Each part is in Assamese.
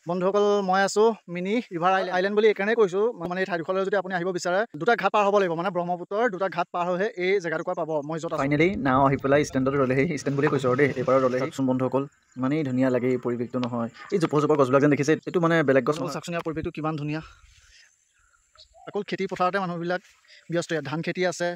বন্ধুসকল, মই আছো মিনি ৰিভাৰ আইলেণ্ড বুলি এইকাৰণেই কৈছোঁ, মানে এই ঠাইডোখৰলৈ যদি আপুনি আহিব বিচাৰে দুটা ঘাট পাৰ হ'ব লাগিব, মানে ব্ৰহ্মপুত্ৰৰ দুটা ঘাট পাৰ হৈহে এই জেগাটুকুৰা পাব। মই য'ত ফাইনেলি নাও আহি পেলাই ষ্টেণ্ডত ৰ'লেহি, ষ্টেণ্ড বুলি কৈছোঁ আৰু দেই, এইবাৰ ৰ'লেহি। বন্ধুসকল, ইমানেই ধুনীয়া লাগে এই পৰিৱেশটো নহয়, এই জোপোহা জোপোহা গছবিলাক যেন দেখিছে, এইটো মানে বেলেগ গছ নহয়। চাকচোন ইয়াৰ পৰিৱেশটো কিমান ধুনীয়া, অকল খেতি পথাৰতে মানুহবিলাক ব্যস্ত। ইয়াত ধান খেতি আছে,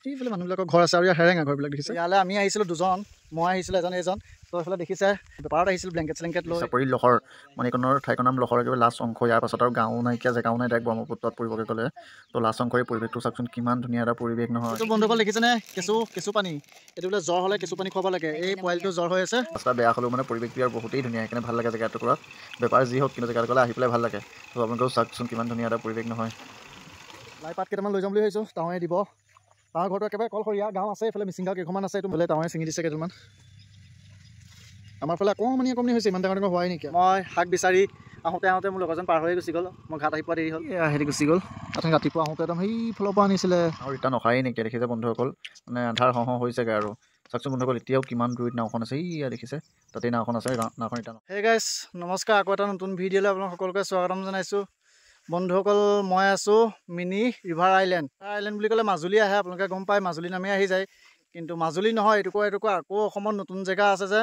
এইফালে মানুহবিলাকৰ ঘৰ আছে, আৰু ইয়াৰ হেৰেঙা ঘৰবিলাক দেখিছে। ইয়ালৈ আমি আহিছিলোঁ দুজন, মই আহিছিলোঁ এজন, এইজন তো এইফালে দেখিছে বেপাৰত আহিছিলোঁ ব্লেংকেট চেলেংকেট লৈ। চাপৰি লহৰ মানে এইকণৰ ঠাইখনৰ নাম লহৰ, একেবাৰে লাষ্ট অংশ। ইয়াৰ পাছত আৰু গাঁও নাইকিয়া, জেগাও নাই ডাইৰেক্ট ব্ৰহ্মপুত্ৰত পৰিবগৈ গ'লে। তো লাষ্ট অংশৰ এই পৰিৱেশটো চাওকচোন, কিমান ধুনীয়া এটা পৰিৱেশ নহয়। এইটো বন্ধুসকল দেখিছেনে, কেঁচু কেঁচু পানী, এইটো বোলে জ্বৰ হ'লে কেঁচু পানী খুৱাব লাগে। এই পোৱালিটো জ্বৰ হৈ আছে। ৰাস্তা বেয়া হ'লেও মানে পৰিৱেশটো ইয়াৰ বহুতেই ধুনীয়া, সেইকাৰণে ভাল লাগে জেগাটুকুৰাত। বেপাৰ যি হওক কিন্তু জেগাটুকুৰালৈ আহি পেলাই ভাল লাগে। তো আপোনালোকেও চাওকচোন কিমান ধুনীয়া এটা পৰিৱেশ নহয়। লাই পাত কেইটামান লৈ যাম বুলি ভাবিছোঁ, টাৱে দিব। তাৰ ঘৰটো একেবাৰে কলসৰীয়া গাঁও আছে, এইফালে মিচিং গাঁও কেইখনমান আছে, এইটো বোলে টাৱে ছিঙি দিছে কেইজনমান। আমাৰ ফালে অকণমানি অকণমানি হৈছে, ইমান ডাঙৰ ডাঙৰ হোৱাই নেকি। মই শাক বিচাৰি আহোঁতে আহোঁতে মোৰ লগৰজন পাৰ হৈয়ে গুচি গ'ল, মই ঘাট আহি পোৱা দেৰি হ'ল, হেৰি গুচি গ'ল। অথনি ৰাতিপুৱা আহোঁতে একদম সেইফালৰ পৰা আনিছিলে। আৰু ৰিটাৰ্ণ অহাই নাইকিয়া দেখিছে বন্ধুসকল, মানে আন্ধাৰ হওঁ হওঁ হৈছেগৈ আৰু। চাওকচোন বন্ধুসকল, এতিয়াও কিমান দূৰত নাওখন আছে, এইয়া দেখিছে তাতেই নাওখন আছে, নাওখন ৰিটাৰ্ণ। হে গাইজ নমস্কাৰ, আকৌ এটা নতুন ভিডিঅ'লৈ আপোনালোক সকলোকে স্বাগতম জনাইছোঁ। বন্ধুসকল, মই আছোঁ মিনি ৰিভাৰ আইলেণ্ড। আইলেণ্ড বুলি ক'লে মাজুলী আহে, আপোনালোকে গম পায়, মাজুলী নামেই আহি যায়। কিন্তু মাজুলী নহয়, এইটুকুৰা এইটুকুৰা আকৌ অসমত নতুন জেগা আছে যে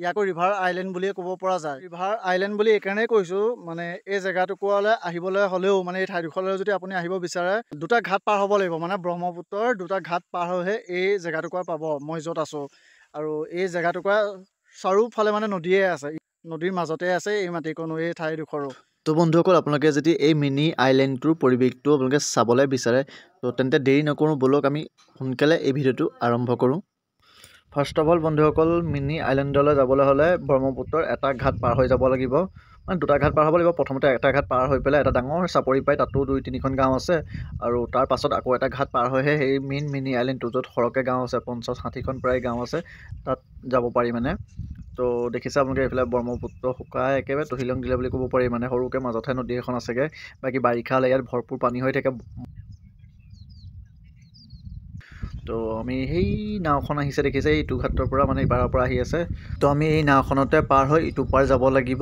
ইয়াকো ৰিভাৰ আইলেণ্ড বুলিয়ে ক'ব পৰা যায়। ৰিভাৰ আইলেণ্ড বুলি এইকাৰণেই কৈছোঁ, মানে এই জেগাটুকুৰালৈ আহিবলৈ হ'লেও, মানে এই ঠাইডোখৰলৈ যদি আপুনি আহিব বিচাৰে দুটা ঘাট পাৰ হ'ব লাগিব, মানে ব্ৰহ্মপুত্ৰৰ দুটা ঘাট পাৰ হৈহে এই জেগাটুকুৰা পাব। মই য'ত আছোঁ আৰু এই জেগাটুকুৰা চাৰিওফালে মানে নদীয়ে আছে, নদীৰ মাজতে আছে এই মাটিকণো, এই ঠাইডোখৰো। তো বন্ধুসকল, আপোনালোকে যদি এই মিনি আইলেণ্ডটোৰ পৰিৱেশটো আপোনালোকে চাবলৈ বিচাৰে, তো তেন্তে দেৰি নকৰোঁ, ব'লক আমি সোনকালে এই ভিডিঅ'টো আৰম্ভ কৰোঁ। ফাৰ্ষ্ট অফ অল বন্ধুসকল, মিনি আইলেণ্ডলৈ যাবলৈ হ'লে ব্ৰহ্মপুত্ৰৰ এটা ঘাট পাৰ হৈ যাব লাগিব, মানে দুটা ঘাট পাৰ হ'ব লাগিব। প্ৰথমতে এটা ঘাট পাৰ হৈ পেলাই এটা ডাঙৰ চাপৰি পায়, তাতো 2-3খন গাঁও আছে, আৰু তাৰ পাছত আকৌ এটা ঘাট পাৰ হৈহে সেই মেইন মিনি আইলেণ্ডটো, য'ত সৰহকৈ গাঁও আছে, 50-60খন প্ৰায় গাঁও আছে, তাত যাব পাৰি মানে। তো দেখিছে আপোনালোকে এইফালে ব্ৰহ্মপুত্ৰ শুকাই একেবাৰে তহিলং দিলে বুলি ক'ব পাৰি, মানে সৰুকৈ মাজতহে নদী এখন আছেগৈ। বাকী বাৰিষা হ'লে ইয়াত ভৰপূৰ পানী হৈ থাকে। তো আমি সেই নাওখন আহিছে দেখিছে, ইটো ঘাটৰ পৰা মানে ইপাৰৰ পৰা আহি আছে। তো আমি এই নাওখনতে পাৰ হৈ ইটো পাৰ যাব লাগিব।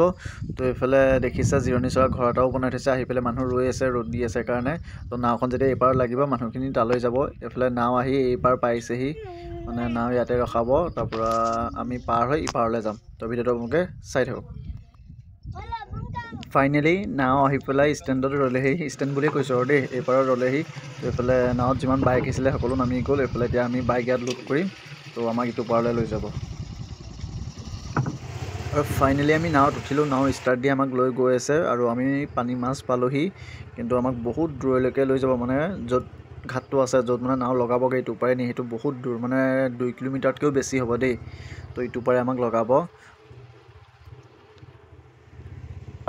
তো এইফালে দেখিছে জিৰণি চৰা ঘৰ এটাও বনাই থৈছে, আহি পেলাই মানুহ ৰৈ আছে, ৰ'দ দি আছে কাৰণে। তো নাওখন যেতিয়া এইপাৰত লাগিব মানুহখিনি তালৈ যাব। এইফালে নাও আহি এইপাৰ পাইছেহি, মানে নাও ইয়াতে ৰখাব, তাৰপৰা আমি পাৰ হৈ ইপাৰলৈ যাম। তো ভিডিঅ'টো আপোনালোকে চাই থাকক। ফাইনেলি নাও আহি পেলাই ষ্টেণ্ডত ৰ'লেহি, ষ্টেণ্ড বুলিয়ে কৈছোঁ আৰু দেই, এইপাৰত ৰ'লেহি। তো এইফালে নাৱত যিমান বাইক আহিছিলে সকলো নামি গ'ল। এইফালে এতিয়া আমি বাইক ইয়াত লোড কৰিম, তো আমাক ইটো পাৰলৈ লৈ যাব। আৰু ফাইনেলি আমি নাৱত উঠিলোঁ, নাও ষ্টাৰ্ট দি আমাক লৈ গৈ আছে। আৰু আমি পানী মাছ পালোহি, কিন্তু আমাক বহুত দূৰলৈকে লৈ যাব, মানে য'ত ঘাটটো আছে, য'ত মানে নাও লগাবগৈ ইটো পাৰে নি, সেইটো বহুত দূৰ, মানে 2 কিলোমিটাৰতকৈও বেছি হ'ব দেই। তো ইটো পাৰে আমাক লগাব।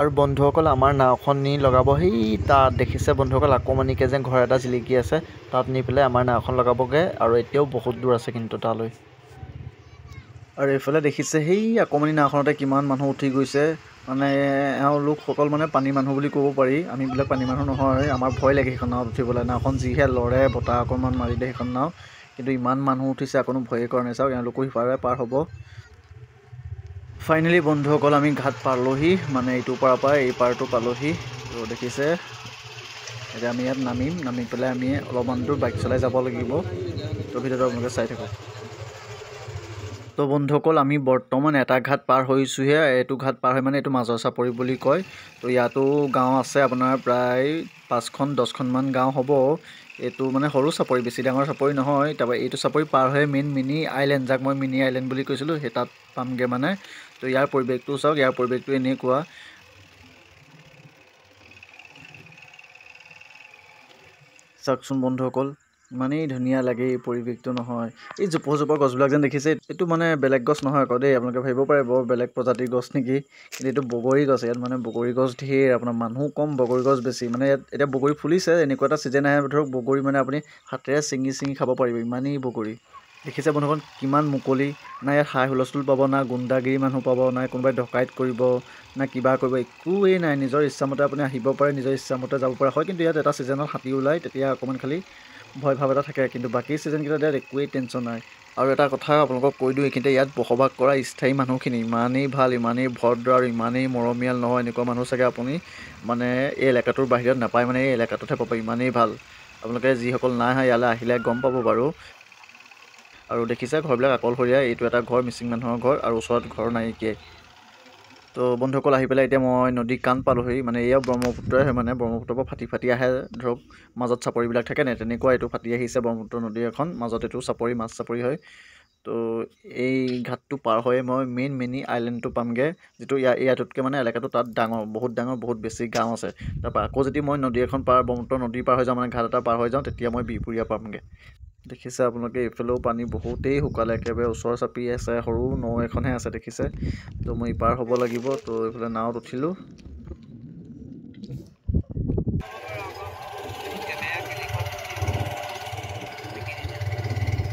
আৰু বন্ধুসকল, আমাৰ নাওখন নি লগাব সেই তাত দেখিছে বন্ধুসকল, অকণমানিকৈ যেন ঘৰ এটা জিলিকি আছে, তাত নি পেলাই আমাৰ নাওখন লগাবগৈ। আৰু এতিয়াও বহুত দূৰ আছে কিন্তু তালৈ। আৰু এইফালে দেখিছে সেই অকণমানি নাওখনতে কিমান মানুহ উঠি গৈছে, মানে এওঁলোকসকল মানে পানী মানুহ বুলি ক'ব পাৰি। আমিবিলাক পানী মানুহ নহয়, আমাৰ ভয় লাগে সেইখন নাৱত উঠিবলৈ। নাওখন যিহে লৰে, বতাহ অকণমান মাৰি দিয়ে সেইখন নাও, কিন্তু ইমান মানুহ উঠিছে অকণো ভয়েই কৰা নাই। চাওক, এওঁলোকো সিপাৰে পাৰ হ'ব। ফাইনেলি বন্ধুসকল, আমি ঘাট পালোহি, মানে ইটো পাৰৰ পৰা এই পাৰটো পালোহি। তো দেখিছে এতিয়া আমি ইয়াত নামিম, নামি পেলাই আমি অলপমান দূৰ বাইক চলাই যাব লাগিব। তো ভিডিঅ'টো আপোনালোকে চাই থাকক। তো বন্ধুসকল, আমি বৰ্তমান এটা ঘাট পাৰ হৈছোঁহে। এইটো ঘাট পাৰ হৈ মানে এইটো মাজৰ চাপৰি বুলি কয়। তো ইয়াতো গাঁও আছে আপোনাৰ প্ৰায় 5খন-10খনমান গাঁও হ'ব। এইটো মানে সৰু চাপৰি, বেছি ডাঙৰ চাপৰি নহয়। তাৰপৰা এইটো চাপৰি পাৰ হৈ মেইন মিনি আইলেণ্ড, যাক মই মিনি আইলেণ্ড বুলি কৈছিলোঁ, সেই তাত পামগৈ মানে। তো ইয়াৰ পৰিৱেশটো চাওক, ইয়াৰ পৰিৱেশটো এনেকুৱা। চাওকচোন বন্ধুসকল, ইমানেই ধুনীয়া লাগে এই পৰিৱেশটো নহয়। এই জোপোহা জোপোহা গছবিলাক যেন দেখিছে, এইটো মানে বেলেগ গছ নহয় আকৌ দেই, আপোনালোকে ভাবিব পাৰে বৰ বেলেগ প্ৰজাতিৰ গছ নেকি, কিন্তু এইটো বগৰী গছ। ইয়াত মানে বগৰী গছ ধেৰ, আপোনাৰ মানুহ কম, বগৰী গছ বেছি। মানে ইয়াত এতিয়া বগৰী ফুলিছে, এনেকুৱা এটা ছিজন আহে ধৰক বগৰী মানে আপুনি হাতেৰে ছিঙি ছিঙি খাব পাৰিব, ইমানেই বগৰী। দেখিছে বন্ধুসকল কিমান মুকলি, না ইয়াত হাই হুলস্থুল পাব, না গুণ্ডাগিৰি মানুহ পাব, না কোনোবাই ডকাইত কৰিব, না কিবা কৰিব, একোৱেই নাই। নিজৰ ইচ্ছামতে আপুনি আহিব পাৰে, নিজৰ ইচ্ছামতে যাব পাৰে। হয়, কিন্তু ইয়াত এটা ছিজনত হাতী ওলায়, তেতিয়া অকণমান খালি ভয় ভাৱ এটা থাকে, কিন্তু বাকী ছিজনকেইটাত ইয়াত একোৱেই টেনশ্যন নাই। আৰু এটা কথা আপোনালোকক কৈ দিওঁ এইখিনিতে, ইয়াত বসবাস কৰা স্থায়ী মানুহখিনি ইমানেই ভাল, ইমানেই ভদ্ৰ আৰু ইমানেই মৰমীয়াল নহয়, এনেকুৱা মানুহ চাগে আপুনি মানে এই এলেকাটোৰ বাহিৰত নাপায়, মানে এই এলেকাটোতহে পাব, ইমানেই ভাল। আপোনালোকে যিসকল নাই আহা ইয়ালৈ আহিলে গম পাব বাৰু। আৰু দেখিছে ঘৰবিলাক আকলশৰীয়া, এইটো এটা ঘৰ মিচিং মানুহৰ ঘৰ আৰু ওচৰত ঘৰ নাইকিয়াই। তো বন্ধুসকল আহি পেলাই এতিয়া মই নদী কাণ পালোহি, মানে এয়া ব্ৰহ্মপুত্ৰই হয়, মানে ব্ৰহ্মপুত্ৰৰ পৰা ফাটি ফাটি আহে, ধৰক মাজত চাপৰিবিলাক থাকে নে তেনেকুৱা, এইটো ফাটি আহিছে ব্ৰহ্মপুত্ৰ নদী এখন, মাজত এইটো চাপৰি, মাছ চাপৰি হয়। তো এই ঘাটটো পাৰ হৈ মই মেইন মিনি আইলেণ্ডটো পামগৈ, যিটো ইয়াটোতকৈ মানে এলেকাটো তাত ডাঙৰ, বহুত ডাঙৰ, বহুত বেছি গাঁও আছে। তাৰপৰা আকৌ যদি মই নদী এখন পাৰ, ব্ৰহ্মপুত্ৰ নদী পাৰ হৈ যাওঁ, মানে ঘাট এটা পাৰ হৈ যাওঁ, তেতিয়া মই বিহপুৰীয়া পামগৈ। দেখিছে আপোনালোকে এইফালেও পানী বহুতেই শুকালে, একেবাৰে ওচৰ চাপি আছে, সৰু নৈ এখনহে আছে দেখিছে। তো মই ইপাৰ হ'ব লাগিব, তো এইফালে নাৱত উঠিলোঁ।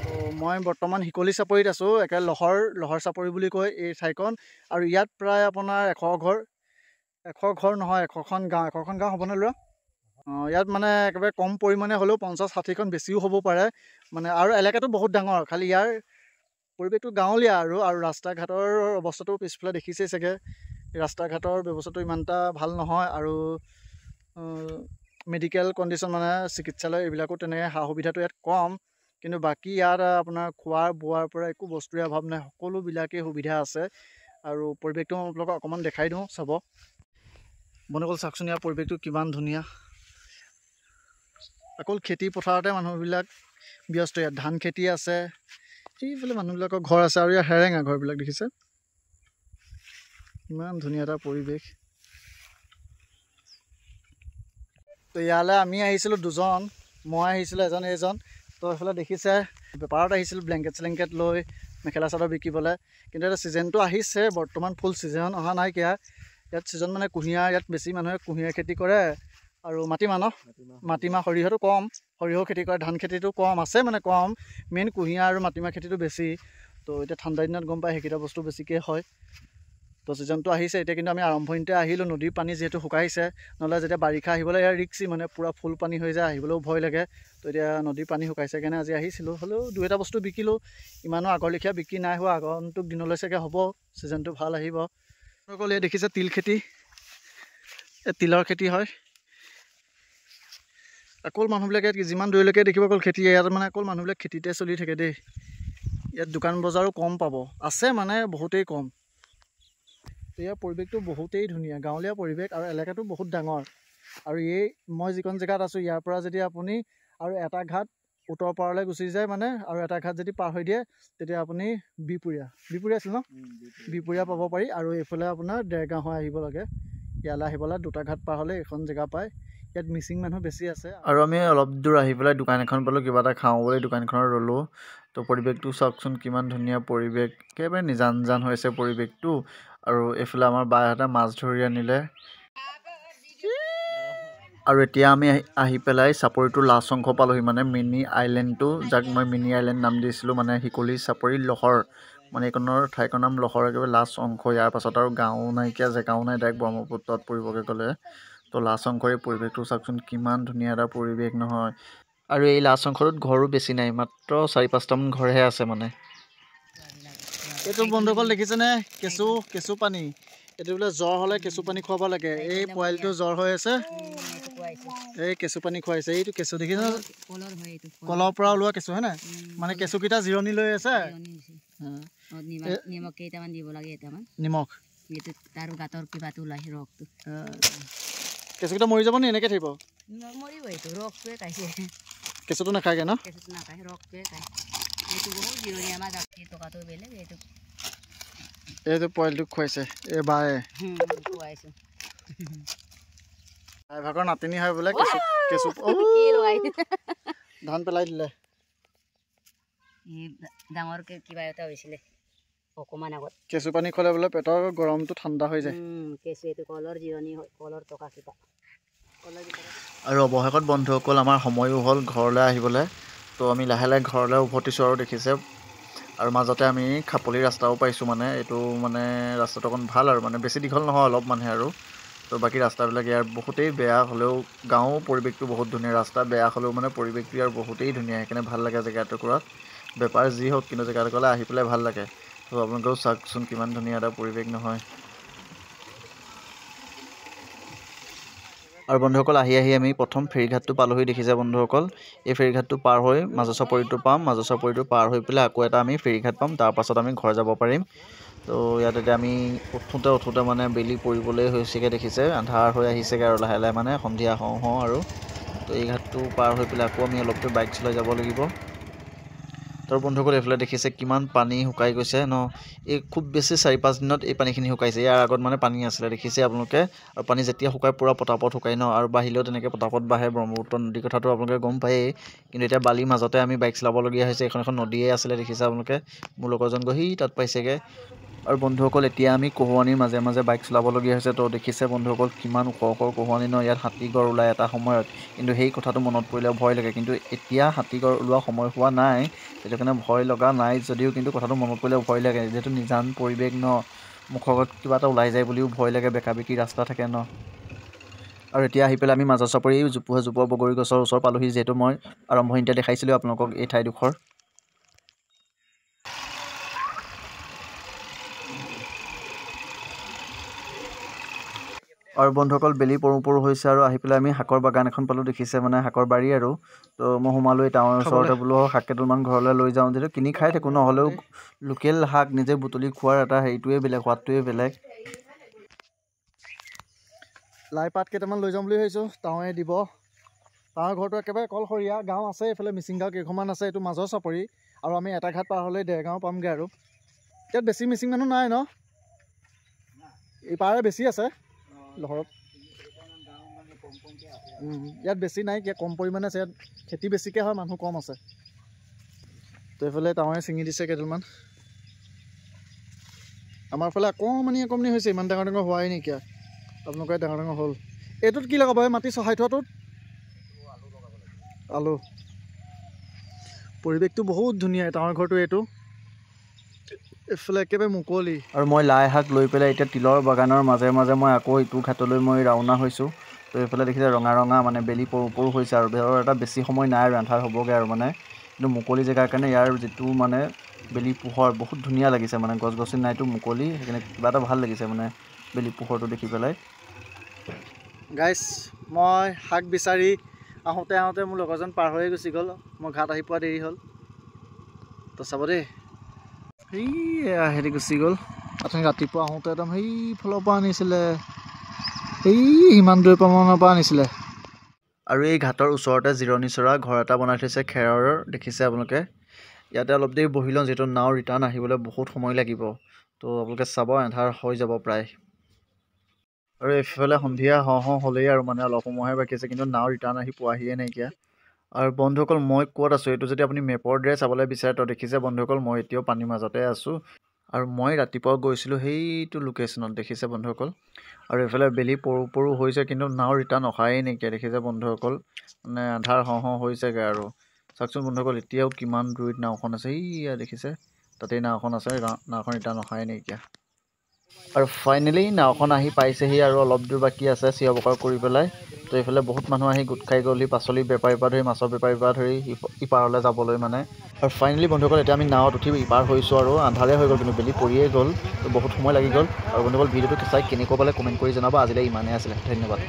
তো মই বৰ্তমান শিকলি চাপৰিত আছোঁ, একে লহৰ লহৰ চাপৰি বুলি কয় এই ঠাইখন। আৰু ইয়াত প্ৰায় আপোনাৰ 100 ঘৰ নহয়, 100খন গাঁও, 100খন গাঁও হ'বনে ল'ৰা? ইয়াত মানে একেবাৰে কম পৰিমাণে হ'লেও 50-60খন বেছিও হ'ব পাৰে মানে। আৰু এলেকাটো বহুত ডাঙৰ, খালি ইয়াৰ পৰিৱেশটো গাঁৱলীয়া আৰু আৰু ৰাস্তা ঘাটৰ অৱস্থাটো পিছফালে দেখিছেই চাগে, ৰাস্তা ঘাটৰ ব্যৱস্থাটো ইমান এটা ভাল নহয়। আৰু মেডিকেল কণ্ডিশ্যন মানে চিকিৎসালয় এইবিলাকো তেনেকৈ সা সুবিধাটো ইয়াত কম, কিন্তু বাকী ইয়াত আপোনাৰ খোৱাৰ বোৱাৰ পৰা একো বস্তুৰে অভাৱ নাই, সকলোবিলাকেই সুবিধা আছে। আৰু পৰিৱেশটো মই আপোনালোকক অকণমান দেখাই দিওঁ, চাব বন্ধুসকল, চাওকচোন ইয়াৰ পৰিৱেশটো কিমান ধুনীয়া। অকল খেতি পথাৰতে মানুহবিলাক ব্যস্ত, ইয়াত ধান খেতি আছে, এইফালে মানুহবিলাকৰ ঘৰ আছে। আৰু ইয়াৰ হেৰেঙা ঘৰবিলাক দেখিছে, ইমান ধুনীয়া এটা পৰিৱেশ। তো ইয়ালৈ আমি আহিছিলোঁ দুজন, মই আহিছিলোঁ এজন এইজন। তো এইফালে দেখিছে বেপাৰত আহিছিলোঁ ব্লেংকেট চেলেংকেট লৈ মেখেলা চাদৰ বিকিবলৈ, কিন্তু এটা ছিজনটো আহিছে, বৰ্তমান ফুল ছিজন অহা নাইকিয়া। ইয়াত ছিজন মানে কুঁহিয়াৰ, ইয়াত বেছি মানুহে কুঁহিয়াৰ খেতি কৰে আৰু মাটিমাহ, ন মাটিমাহ সৰিয়হটো কম, সৰিয়হ খেতি কৰে, ধান খেতিটো কম আছে, মানে কম, মেইন কুঁহিয়াৰ আৰু মাটিমাহ খেতিটো বেছি। তো এতিয়া ঠাণ্ডা দিনত গম পায় সেইকেইটা বস্তু বেছিকৈ হয়। তো ছিজনটো আহিছে এতিয়া, কিন্তু আমি আৰম্ভণিতে আহিলোঁ, নদীৰ পানী যিহেতু শুকাইছে, নহ'লে যেতিয়া বাৰিষা আহিবলৈ ইয়াৰ ৰিক্সি, মানে পূৰা ফুল পানী হৈ যায়, আহিবলৈও ভয় লাগে। তো এতিয়া নদীৰ পানী শুকাইছে কাৰণে আজি আহিছিলোঁ, হ'লেও দুই এটা বস্তু বিকিলোঁ, ইমানো আগৰ লেখীয়া বিক্ৰী নাই হোৱা, আগন্তুক দিনলৈ চাগে হ'ব, ছিজনটো ভাল আহিব। সকলোৱে দেখিছে তিল খেতি, এই তিলৰ খেতি হয়। অকল মানুহবিলাকে যিমান দূৰলৈকে দেখিব অকল খেতি, ইয়াত মানে অকল মানুহবিলাক খেতিতে চলি থাকে দেই। ইয়াত দোকান বজাৰো কম পাব, আছে মানে বহুতেই কম। তো ইয়াৰ পৰিৱেশটো বহুতেই ধুনীয়া, গাঁৱলীয়া পৰিৱেশ আৰু এলেকাটো বহুত ডাঙৰ। আৰু এই মই যিখন জেগাত আছোঁ ইয়াৰ পৰা যদি আপুনি আৰু এটা ঘাট উত্তৰ পাৰলৈ গুচি যায় মানে, আৰু এটা ঘাট যদি পাৰ হৈ দিয়ে তেতিয়া আপুনি বিহপুৰীয়া, বিহপুৰীয়া আছিল ন, বিহপুৰীয়া পাব পাৰি। আৰু এইফালে আপোনাৰ দেৰগাঁও হৈ আহিব লাগে, ইয়ালৈ আহিবলৈ দুটা ঘাট পাৰ হ'লে এইখন জেগা পায়। ইয়াত মিচিং মানুহ বেছি আছে। আৰু আমি অলপ দূৰ আহি পেলাই দোকান এখন পালোঁ, কিবা এটা খাওঁ বুলি দোকানখনত ৰ'লোঁ। তো পৰিৱেশটো চাওকচোন কিমান ধুনীয়া পৰিৱেশ, একেবাৰে নিজান জান হৈছে পৰিৱেশটো। আৰু এইফালে আমাৰ বাহঁতে মাছ ধৰি আনিলে। আৰু এতিয়া আমি আহি পেলাই চাপৰিটোৰ লাষ্ট অংশ পালোহি, মানে মিনি আইলেণ্ডটো, যাক মই মিনি আইলেণ্ড নাম দিছিলোঁ, মানে শিকলি চাপৰি লহৰ, মানে এইকণৰ ঠাইখনৰ নাম লহৰ, একেবাৰে লাষ্ট অংশ। ইয়াৰ পাছত আৰু গাঁও নাইকিয়া, জেগাও নাই, ডাইৰেক্ট ব্ৰহ্মপুত্ৰত পৰিবগৈ গ'লে। তো লাষ্ট অংশৰ এই পৰিৱেশটো চাওকচোন কিমান ধুনীয়া এটা পৰিৱেশ নহয়। আৰু এই লাষ্ট অংশটোত ঘৰো বেছি নাই, মাত্ৰ 4-5টামান ঘৰহে আছে মানে। এইটো বন্ধুসকল দেখিছেনে, কেঁচু, কেঁচু পানী, এইটো বোলে জ্বৰ হ'লে কেঁচু পানী খুৱাব লাগে। এই পোৱালিটো জ্বৰ হৈ আছে, এই কেঁচু পানী খুৱাইছে। এইটো কেঁচু দেখিছে, কলৰ পৰা ওলোৱা কেঁচু হয় নাই, মানে কেঁচুকেইটা জিৰণি লৈ আছে। নিমখ কেঁচুকেইটা মৰি যাব নি, এনেকৈ থাকিব? কেঁচুটো নাখায়গে ন? এইটো পোৱালিটোক খুৱাইছে এই বায়ে, ভাগৰ নাতিনী হয় বোলে। কেঁচু কেঁচু ধান পেলাই দিলে। ডাঙৰকে কিবা এটা হৈছিলে অকণমান আগত। কেঁচু পানী খোৱালে বোলে পেটৰ গৰমটো ঠাণ্ডা হৈ যায়। কেঁচু এইটো কলৰ জিৰণি হয়, কলৰ টকা কিবা। আৰু অৱশেষত বন্ধুসকল আমাৰ সময়ো হ'ল ঘৰলৈ আহিবলৈ। তো আমি লাহে লাহে ঘৰলৈ উভতিছোঁ আৰু দেখিছে। আৰু মাজতে আমি খাপলি ৰাস্তাও পাইছোঁ, মানে এইটো মানে ৰাস্তাটো অকণ ভাল আৰু মানে বেছি দীঘল নহয় অলপমানহে আৰু। তো বাকী ৰাস্তাবিলাক ইয়াৰ বহুতেই বেয়া হ'লেও গাঁৱৰ পৰিৱেশটো বহুত ধুনীয়া। ৰাস্তা বেয়া হ'লেও মানে পৰিৱেশটো ইয়াৰ বহুতেই ধুনীয়া, সেইকাৰণে ভাল লাগে জেগাটুকুৰাত। বেপাৰ যি হওক কিন্তু জেগাটুকুৰালৈ আহি পেলাই ভাল লাগে। তো আপোনালোকেও চাওকচোন কিমান ধুনীয়া এটা পৰিৱেশ নহয়। আৰু বন্ধুসকল আহি আহি আমি প্ৰথম ফেৰীঘাটটো পালোহি। দেখিছে বন্ধুসকল, এই ফেৰীঘাটটো পাৰ হৈ মাজৰ চাপৰিটো পাম। মাজৰ চাপৰিটো পাৰ হৈ পেলাই আকৌ এটা আমি ফেৰীঘাট পাম, তাৰপাছত আমি ঘৰ যাব পাৰিম। তো ইয়াত এতিয়া আমি উঠোঁতে উঠোঁতে মানে বেলি পৰিবলৈ হৈছেগৈ, দেখিছে আন্ধাৰ হৈ আহিছেগৈ আৰু লাহে লাহে মানে সন্ধিয়া হওঁ হওঁ আৰু। তো এই ঘাটটো পাৰ হৈ পেলাই আকৌ আমি অলপ দূৰ বাইক চলাই যাব লাগিব। তো বন্ধুসকল এইফালে দেখিছে কিমান পানী শুকাই গৈছে ন। এই খুব বেছি 4-5 দিনত এই পানীখিনি শুকাইছে, ইয়াৰ আগত মানে পানী আছিলে, দেখিছে আপোনালোকে। আৰু পানী যেতিয়া শুকাই পূৰা পটাপট শুকাই ন, আৰু বাঢ়িলেও তেনেকৈ পটাপট বাঢ়ে। ব্ৰহ্মপুত্ৰ নদীৰ কথাটো আপোনালোকে গম পায়েই। কিন্তু এতিয়া বালিৰ মাজতে আমি বাইক চলাবলগীয়া হৈছে। এইখন এখন নদীয়ে আছিলে, দেখিছে আপোনালোকে। মোৰ লগৰজন গৈ সি তাত পাইছেগৈ। আৰু বন্ধুসকল এতিয়া আমি কহুৱানিৰ মাজে মাজে বাইক চলাবলগীয়া হৈছে। তো দেখিছে বন্ধুসকল কিমান ওখ ওখ কহুৱানি ন। ইয়াত হাতী গড় ওলায় এটা সময়ত, কিন্তু সেই কথাটো মনত পৰিলে ভয় লাগে। কিন্তু এতিয়া হাতী গড় ওলোৱা সময় হোৱা নাই, সেইটো কাৰণে ভয় লগা নাই যদিও কিন্তু কথাটো মনত পৰিলে ভয় লাগে। যিহেতু নিজান পৰিৱেশ ন, মুখৰ আগত কিবা এটা ওলাই যায় বুলিও ভয় লাগে, বেকা বেকি ৰাস্তা থাকে ন। আৰু এতিয়া আহি পেলাই আমি মাজৰ চাপৰি জোপোহা জোপোহা বগৰী গছৰ ওচৰ পালোহি, যিহেতু মই আৰম্ভণিতে দেখাইছিলোঁ আপোনালোকক এই ঠাইডোখৰ। আৰু বন্ধুসকল বেলি পৰোঁ পৰোঁ হৈছে আৰু আহি পেলাই আমি শাকৰ বাগান এখন পালোঁ, দেখিছে মানে শাকৰ বাৰী আৰু। তো মই সোমালোঁ এই টাউনৰ ওচৰতে, বোলো শাক কেইডালমান ঘৰলৈ লৈ যাওঁ, যিহেতু কিনি খাই থাকোঁ নহ'লেও লোকেল শাক নিজে বুটলি খোৱাৰ এটা হেৰিটোৱে বেলেগ, সোৱাদটোৱে বেলেগ। লাই পাত কেইটামান লৈ যাম বুলি ভাবিছোঁ, টাৱে দিব। টাৱৰ ঘৰটো একেবাৰে কলসৰীয়া গাঁও আছে, এইফালে মিচিং গাঁও কেইখনমান আছে। এইটো মাজৰ চাপৰি আৰু আমি এটা ঘাট পাৰ হ'লেই দেৰগাঁও পামগৈ। আৰু ইয়াত বেছি মিচিং মানুহ নাই ন, ইপাৰে বেছি আছে লহৰত। ইয়াত বেছি নাই, কিয় কম পৰিমাণে আছে। ইয়াত খেতি বেছিকৈ হয়, মানুহ কম আছে। তো এইফালে টাৱাৰে ছিঙি দিছে কেইডালমান। আমাৰ ফালে অকণমানি অকণমানি হৈছে, ইমান ডাঙৰ ডাঙৰ হোৱাই নাইকিয়া। আপোনালোকে ডাঙৰ ডাঙৰ হ'ল। এইটোত কি লগাব? এই মাটি চহাই থোৱাটোত আলু। পৰিৱেশটো বহুত ধুনীয়া টাৱাৰ ঘৰটো এইটো, এইফালে একেবাৰে মুকলি। আৰু মই লাই শাক লৈ পেলাই এতিয়া তিলৰ বাগানৰ মাজে মাজে মই আকৌ ইটো ঘাটলৈ মই ৰাওনা হৈছোঁ। তো এইফালে দেখিছে ৰঙা ৰঙা মানে বেলি পৰোঁ পৰোঁ হৈছে আৰু এটা বেছি সময় নাই আৰু আন্ধাৰ হ'বগৈ আৰু মানে। কিন্তু মুকলি জেগাৰ কাৰণে ইয়াৰ যিটো মানে বেলি পোহৰ বহুত ধুনীয়া লাগিছে, মানে গছ গছনি নাইতো মুকলি, সেইকাৰণে কিবা এটা ভাল লাগিছে মানে বেলি পোহৰটো দেখি পেলাই। গাইছ মই শাক বিচাৰি আহোঁতে আহোঁতে মোৰ লগৰজন পাৰ হৈয়ে গুচি গ'ল, মই ঘাট আহি পোৱা দেৰি হ'ল। তো চাব দেই, সেইয়া হেৰি গুচি গ'ল। অথনি ৰাতিপুৱা আহোঁতে একদম সেইফালৰ পৰা আনিছিলে, সেই সিমান দূৰ মানৰ পৰা আনিছিলে। আৰু এই ঘাটৰ ওচৰতে জিৰণি চৰা ঘৰ এটা বনাই থৈছে খেৰৰ, দেখিছে আপোনালোকে। ইয়াতে অলপ দেৰি বহি লওঁ, যিহেতু নাও ৰিটাৰ্ণ আহিবলৈ বহুত সময় লাগিব। তো আপোনালোকে চাব এন্ধাৰ হৈ যাব প্ৰায়। আৰু এইফালে সন্ধিয়া হওঁ হওঁ হ'লেই আৰু মানে অলপ সময়হে বাকী আছে, কিন্তু নাও ৰিটাৰ্ণ আহি পোৱাহিয়ে নাইকিয়া। আৰু বন্ধুসকল মই ক'ত আছোঁ এইটো যদি আপুনি মেপৰ দৰে চাবলৈ বিচাৰে, তো দেখিছে বন্ধুসকল মই এতিয়াও পানীৰ মাজতে আছোঁ। আৰু মই ৰাতিপুৱা গৈছিলোঁ সেইটো লোকেশ্যনত, দেখিছে বন্ধুসকল। আৰু এইফালে বেলি পৰোঁ পৰোঁ হৈছে, কিন্তু নাও ৰিটাৰ্ণ অহাই নাইকিয়া, দেখিছে বন্ধুসকল। মানে আন্ধাৰ হওঁ হওঁ হৈছেগৈ আৰু। চাওকচোন বন্ধুসকল এতিয়াও কিমান দূৰত নাওখন আছে, এইয়া দেখিছে তাতেই নাওখন আছে, নাওখন ৰিটাৰ্ণ অহাই নাইকিয়া। আৰু ফাইনেলি নাওখন আহি পাইছেহি আৰু অলপ দূৰ বাকী আছে চিঞৰ বাখৰ কৰি পেলাই। তো এইফালে বহুত মানুহ আহি গোট খাই গ'লহি, পাচলি বেপাৰীৰ পৰা ধৰি মাছৰ বেপাৰীৰ পৰা ধৰি ইপাৰলৈ যাবলৈ মানে। আৰু ফাইনেলি বন্ধুসকল এতিয়া আমি নাৱত উঠি ইপাৰ হৈছোঁ আৰু আন্ধাৰে হৈ গ'ল, কিন্তু বেলি পৰিয়ে গ'ল, তো বহুত সময় লাগি গ'ল। আৰু বন্ধুসকল ভিডিঅ'টো চাই কেনেকুৱা পালে কমেণ্ট কৰি জনাব। আজিলৈ ইমানেই আছিলে, ধন্যবাদ।